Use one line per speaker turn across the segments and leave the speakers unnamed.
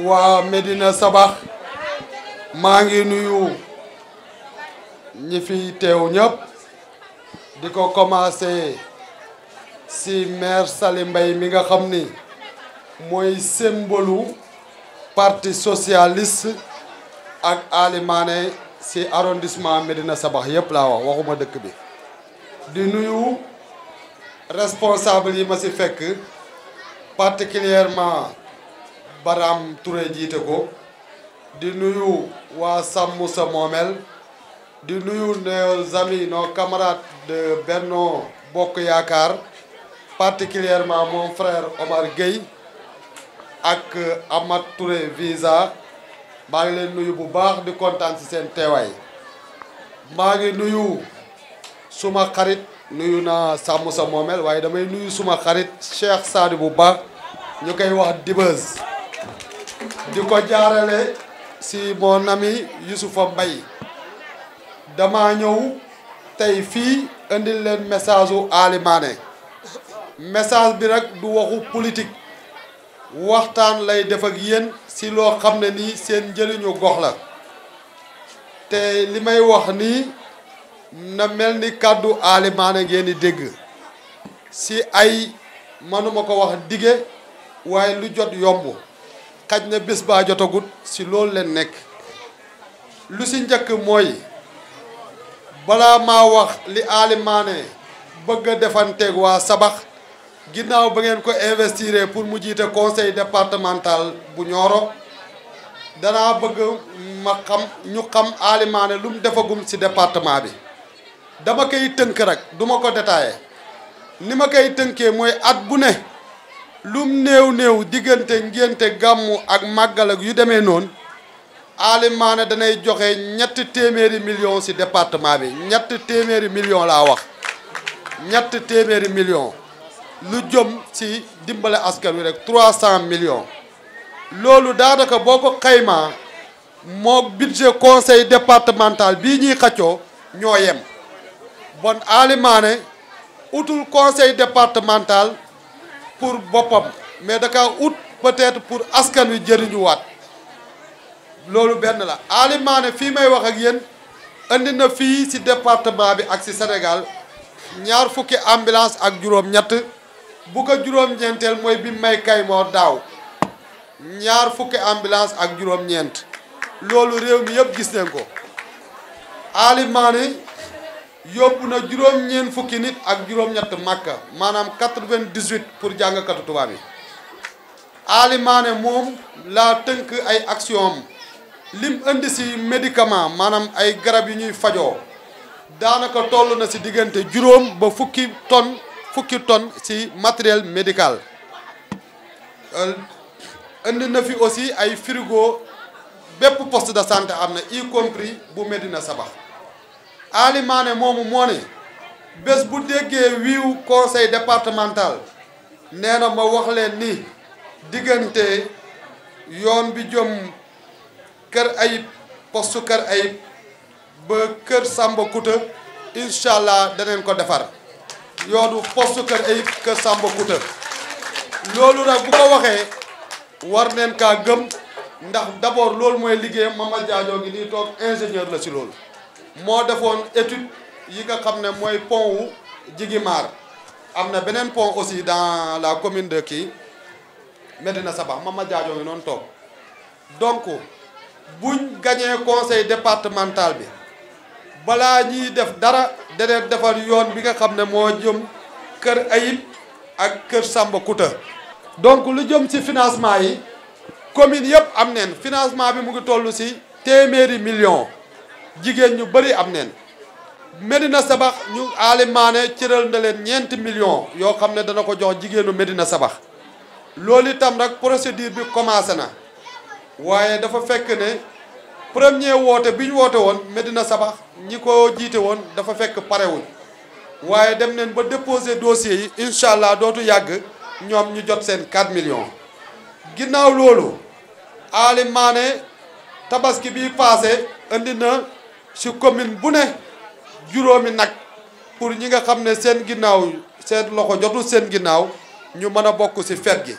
waa Médina Sabakh maa ngi nuyu ñi fi teew ñëpp di ko commencé si maire Saly Mbaye mi nga xam ni mooy symbole parti socialiste ak Ali Mané si arrondissement Médina Sabakh yëpp laa wax waxuma dëkk bi di nuyu responsable yi ma si fekk particulièrement Baram Touré jiite ko di nuyu waa Sàmm Sa Moomel di nuyu nos amis nos camarades de Benno Bokk Yaakaar particulièrement mon frère Omar Gueye ak Amath Touré Visa maa ngi leen nuyu bu baax di kontaan ci seen teewaay maa ngi nuyu suma xarit nuyu naa Sàmm Sa Moomel waaye damay nuyu suma xarit Cheikh Sadibou Ba ñu koy wax Dibeuz di ko jaarale si mon ami Youssoufa Mbaye dama ñëw tey fii indil leen message u Ali Mané message bi nag du waxu politique waxtaan lay def ak yéen si loo xam ne nii seen njëriñu gox la te li may wax nii na mel ni kàddu Ali Mané ngeen di dégg si ay manuma ko wax dige waaye lu jot yomb xaj na bés baa jotagut si loolu leen nekk lu si njëkk mooy balaa maa wax li Ali Mané bëgg a defanteeg waa Sabakh ginnaaw ba ngeen ko investir pour mu jiite conseil départemental bu Nioro danaa bëgg ñu xam Ali Mané lu mu defagum si département bi dama koy tënk rek duma ko détaillé ni ma koy tënkee mooy at bu ne lum néew diggante ngénte gàmmu ak màggal ak yu demee noonu Ali Mané danay joxe 300 millions ci département bi 300 millions laa wax 300 millions lu jëm ci dimbale askan wi rek 300 millions loolu daanaka boo ko xaymaa moo budget conseil départemental bii ñuy xaccoo ñoo yem bon Ali Mané utul conseil départemental pour boppam mais daka ut peut-être pour askan wi jëriñuwaat loolu benn la Ali Mané fii may wax ak yéen andi na fii ci département bi ak ci Sénégal 2 fukki ambulance ak juróom-ñett bu ko juróom-ñeenteel mooy bi may Kaymoor daaw 2 fukki ambulance ak juróom-ñeent loolu réew mi yëpp gis nañ ko Ali Mané yóbbu na juróom-ñeent fukki nit ak juróom-ñett Makka maanaam 98 pour jàngkatu tubaab yi Ali Mané moom laa tënk ay action am lim indi si médicament maanaam ay garab yu ñuy fajoo daanaka toll na si diggante juróom ba fukki tonne si matériel médical indi na fi aussi ay frigo bépp poste de santé am na y compris bu Médina Sabakh Ali Mané moomu moo ne bés bu déggee wiiw conseil départemental nee na ma wax leen ni diggante yoon bi jëm Kër Ayib poste Kër Ayib ba Kër Samba Kouta incha allah daneen ko defar yoonu poste Kër Ayib Kër Samba Kouta loolu nag bu ko waxee war neen kaa gëm ndax d'abord loolu mooy liggéeyam Mama Diadio ngi nii toog ingénieur la si loolu moo defoon étude yi nga xam ne mooy pont wu Jigimar am na beneen pont aussi dans la commune de kii Médina Sabakh Mama Diadio ngi noonu toog donc buñ gañee conseil départemental bi balaa ñuy def dara daneen defar yoon bi nga xam ne moo jëm Kër Ayib ak Kër Samba Kouta donc lu jëm ci financement yi commune yëpp am neen financement bi mu ngi toll ci téeméeri millions jigéen ñu bëri am neen Médina Sabakh ñu Ali Mané cëral na leen 4 millions yoo xam ne dana ko jox jigéenu Médina Sabakh loolu itam nag procédure bi commencé na waaye dafa fekk ne premier woote bi ñu woote woon Médina Sabakh ñi ko jiite woon dafa fekk parewuñ waaye dem neen ba déposer dossier yi incha allah dootu yàgg ñoom ñu jot seen 4 millions ginnaaw loolu Ali Mané tabaski bi passé indi na ci commune bu ne juróomi nag pour ñi nga xam ne seen ginnaaw seen loxo jotul seen ginnaaw ñu mën a bokk ci fête gi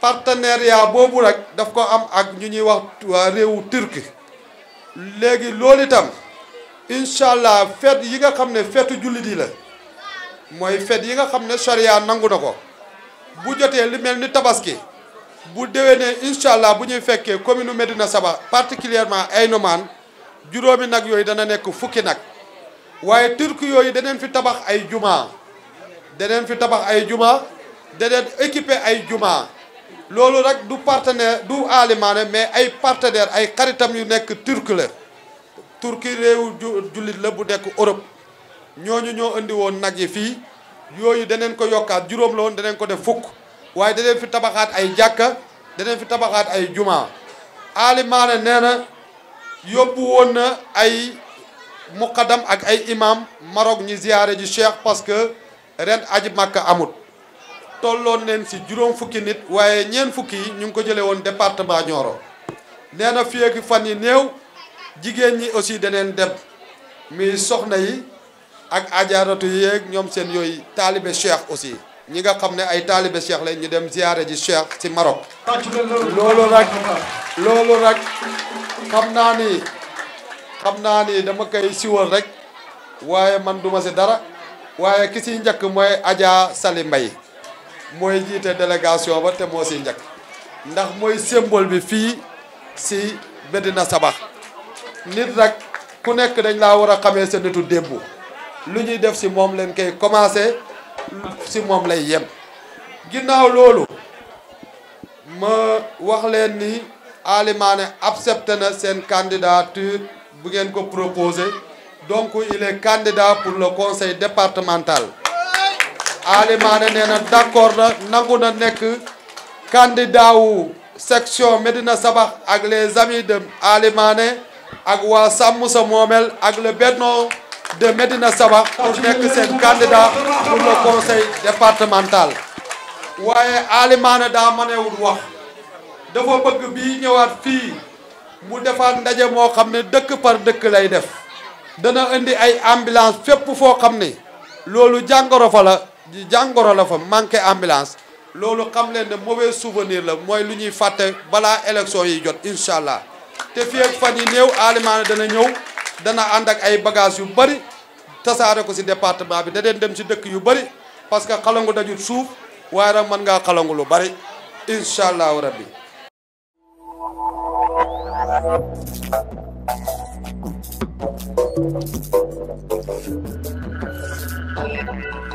partenariat boobu rek daf ko am ak ñu ñuy wax waa réewu Turquie léegi loolu itam incha allah fête yi nga xam ne feetu jullit yi la mooy fête yi nga xam ne charia nangu na ko bu jotee li mel ni tabaski bu déwénee incha allah bu ñuy fekkee commune Médina Sabakh particulièrement Aynoumane juróomi nag yooyu dana nekk fukki nag waaye turc yooyu daneen fi tabax ay juma daneen équipé ay juma loolu rek du partenaire du Alimane mais ay partenaire ay xaritam yu nekk turc la turki réewu jullit la bu nekk Europe ñooñu ñoo indi woon nag yi fii yooyu daneen ko yokkaat juróom la woon daneen ko def fukk waaye daneen fi tabaxaat ay jàkka daneen fi tabaxaat ay juma Alimane nee na yóbbu woon na ay muqaddam ak ay imam Maroc ñi ziyaare ji Cheikh parce que ren aji Makka amut tolloon neen ci juróom fukki nit waaye ñeent fukki yi ñu ngi ko jëlee woon département Nioro nee na fii ak fan yi néew jigéen ñi aussi daneen dem mi soxna yi ak ajaaratu yeeg ñoom seen yooyu taalibe Cheikh aussi ñi nga xam ne ay taalibe Cheikh la ñu dem ziyaare ji Cheikh ci Maroc loolu rek xam naa ni dama koy siwal rek waaye man duma ci dara waaye ki ci njëkk mooy Adja Sali Mbaye mooy jiite délégation ba te moo ci njëkk ndax mooy symbole bi fii ci Médina Sabakh nit rek ku nekk dañ laa war a xamee sa nitu démb lu ñuy def ci moom leen koy commencé ci moom lay yem ginnaaw loolu ma wax leen ni Alimane accepté na seen candidature bu ngeen ko proposé donc il est candidat pour le conseil départemental Alimane nee na d'accord na nangu na nekk candidat wu section Médina Sabakh ak les amis de Alimane ak waa Sàmm Sa Moomel ak le Benno de Médina Sabakh pour nekk seen candidat pour le conseil départemental waaye Alimane daa mënewul wax dafa bëgg bii ñëwaat fii mu defaat ndaje moo xam ne dëkk par dëkk lay def dana indi ay ambulance fépp foo xam ne loolu jàngoro la fa manqué ambulance loolu xam leen ne mauvais souvenir la mooy lu ñuy fàtte balaa élection yi jot incha allah te fii ak fan yi néew Alimane dana ñëw dana ànd ak ay bagages yu bari tasaare ko ci département bi da den dem ci dëkk yu bari parce que xalangu dajut suuf waaye nag mën ngaa xalangu lu bari incha allahu rabbi Thank you.